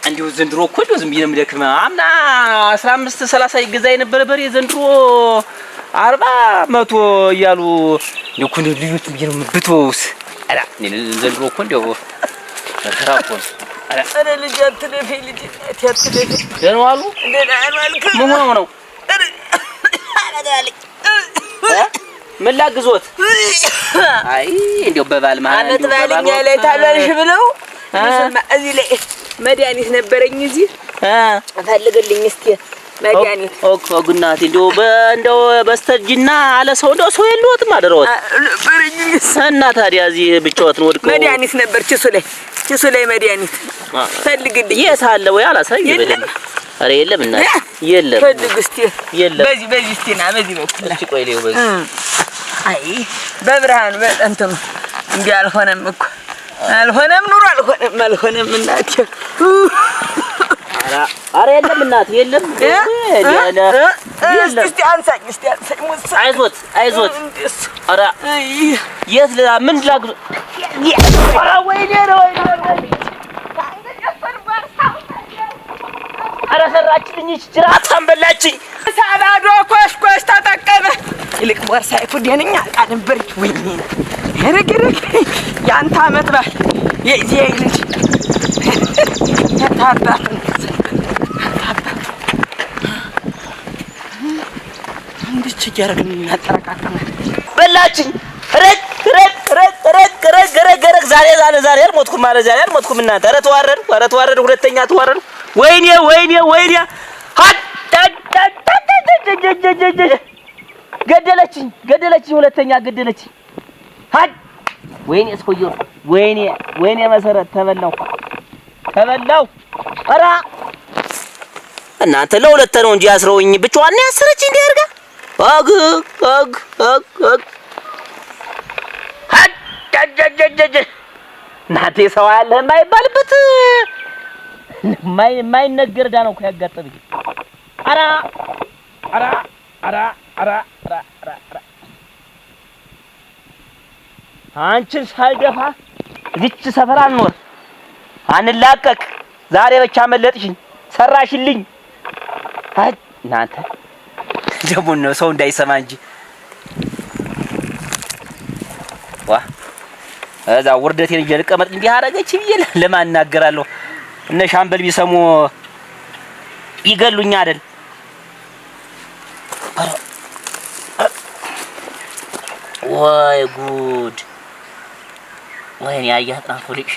እንዲሁ ዘንድሮ እኮ እንደው ዝም ብዬ ነው የምደክመው። አምና 15 30 ይገዛ የነበረ በሬ ዘንድሮ 40 100 እያሉ እንደው እኮ እንደው ልጆች ብዬ ነው ብትወውስ። ኧረ እኔ ዘንድሮ እኮ እንደው መከራ እኮ ነው። ኧረ ኧረ ልጅ አትለፈኝ፣ ልጅ እናቴ አትለፈኝ። ደህና ዋሉ? ደህና ዋልክ? ምን ሆነው ነው? ኧረ አለኝ። እ? ምን ላግዞት? አይ እንደው በባል መሀል አመት እንደው በባል በዓል እኛ ላይ ወቅት ታሏልሽ ብለው እ? እሱማ እዚህ ላይ መድኃኒት ነበረኝ እዚህ እ? ፈልግልኝ እስኪ መድኃኒት። ኦክ ኦክ እናቴ እንደው እንደው በስተርጅና አለ ሰው እንደው ሰው የለዎትም አደረዎት ነበረኝ እና ታዲያ እዚህ ብቻዎትን ወድቀው መድኃኒት ነበር ኪሱ ላይ ኪሱ ላይ መድኃኒት ፈልግልኝ። የት አለ ወይ አላሳይ የለም። በደንብ። ኧረ የለም እናቴ የለም ፈልግ እስኪ የለም። በዚህ በዚህ እስኪ ና በዚህ በኩል ና። እስኪ ቆይ ልየው በዚህ አይ በብርሃኑ በእንትኑ እንዲህ አልሆነም እኮ አልሆነም፣ ኑሮ አልሆነም፣ አልሆነም እናቴ። ኧረ ኧረ የለም እናቴ የለም። እ? የለም። እ? እስኪ እስኪ አንሳኝ እስኪ አንሳኝ ሙሳ አይዞት አይዞት። እንደሱ ኧረ አይ የት ምን ላግዞ? ኧረ ወይኔ ኧረ ወይኔ ኧረ ኧረ ሰራችልኝ ይህች ጅራታም በላችኝ። ሳባዶ ኮሽኮሽ ተጠቀመ። ይልቅ ቦርሳይቱ ደህነኛ ዕቃ ነበረች። ወይኔ ረግ ረግ የአንተ አመት በዓል የዚህ ልጅ ታባት እንድች እያደረግን እናጠረቃቅመን በላችኝ። ረግ ረግ ረግ ረግ ረግ ረግ ረግ ዛሬ ዛሬ ዛሬ አልሞትኩም አለ ዛሬ አልሞትኩም። እናንተ ኧረ ተዋረድኩ፣ ኧረ ተዋረድኩ፣ ሁለተኛ ተዋረድኩ። ወይኔ ወይኔ ወይኔ ሀ ገደለችኝ፣ ገደለችኝ፣ ሁለተኛ ገደለችኝ። ሀ ወይኔ ሰውዬው፣ ወይኔ ወይኔ መሰረት ተበላው፣ ተበላው። ኧረ እናንተ ለሁለት ነው እንጂ ያስረውኝ ብቻዋን ነው ያሰረችኝ። እንዲህ አድርጋ አግ አግ አግ አግ እናቴ ሰው ያለ የማይባልበት የማይነገር ዕዳ ነው እኮ ያጋጠመኝ። ኧረ ኧረ ኧረ ኧረ ኧረ ኧረ ኧረ አንቺን ሳልደፋ እዚች ሰፈር አልኖር አንላቀቅ። ዛሬ ብቻ መለጥሽኝ፣ ሰራሽልኝ። አይ እናንተ ደግሞ ነው ሰው እንዳይሰማ እንጂ ዋ እዛ ውርደቴን ይዤ ልቀመጥ እንዲህ አደረገች ብዬ ለማን እናገራለሁ? እነ ሻምበል ቢሰሙ ይገሉኛ አይደል? ወይ ጉድ! ወይኔ አየህ አጥናፉ ልጅ